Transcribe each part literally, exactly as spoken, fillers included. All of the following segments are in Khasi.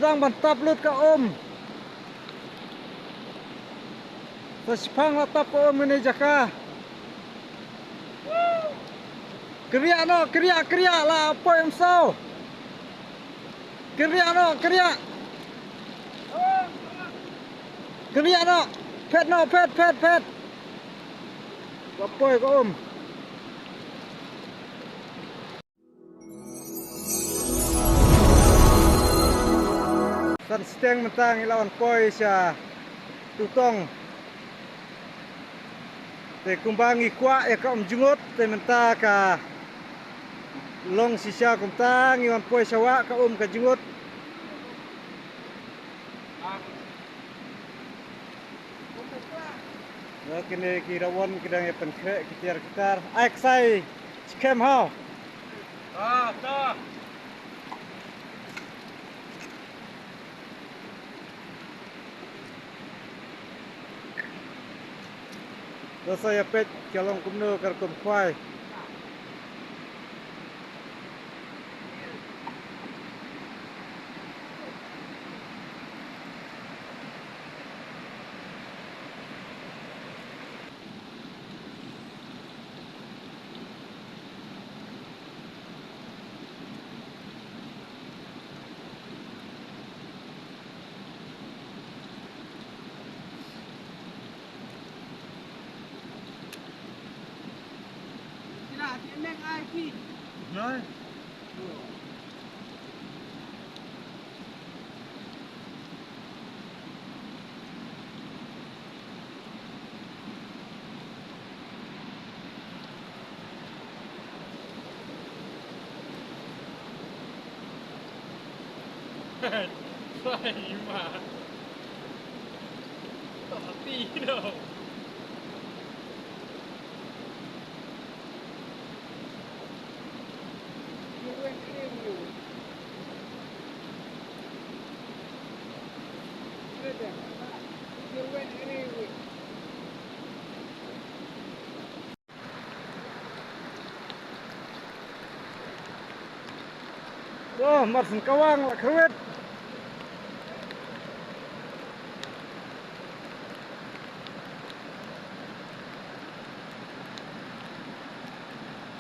Tang ban tap lut ka um. Sa shipang la tap ka um ine jaka. Kria no, kria, kria la poi um saw. Kria no, kria. Kria no, phet no, phet, phet, phet. La poi ka um. San steng mynta ngi la wan poi sha Tutong. Te kumba ngi kwah ïa ka um jngut te mynta ka long shisha kumta ngi wan poi sha wah ka um ka jngut. Kine ki rawon ki dang ïa pynkhreh ki tiar ki tar. Ai ksai. Chikem hau. Ah, ta. Dosa ïa peit ka long kumno ka rukom khwai. Wah, mar syn kawang la khrwit.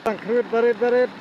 Tang khrwit barit barit.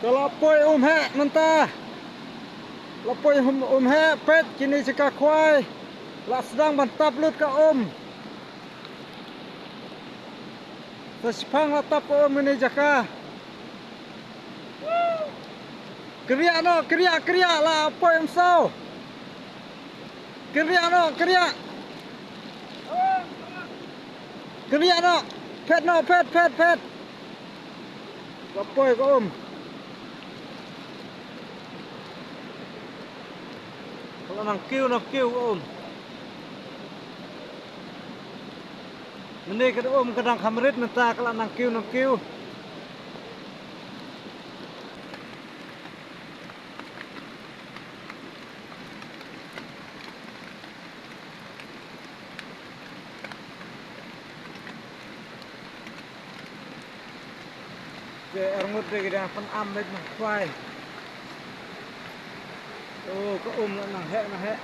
Ka la poi um heh mynta. La poi um, um heh peit kine jaka khwai. La sdang ban tap lut ka um. Sa shipang la tap ka um ine jaka. Kriah noh, kriah, kriah la poi um saw. Kriah noh, kriah. Kriah noh. Phet noh, phet, phet, phet. Ka poi ka um. Ka la nang kiew noh kiew ka um. Mynne ka da um ka dang kham rit mynta ka la nang kiew noh kiew. Te arngut de ki dang pynam beit na khwai. O, ka um la nang heh, nang heh.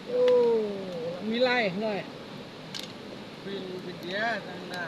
Yo, milai noi. Pin bidia tang da.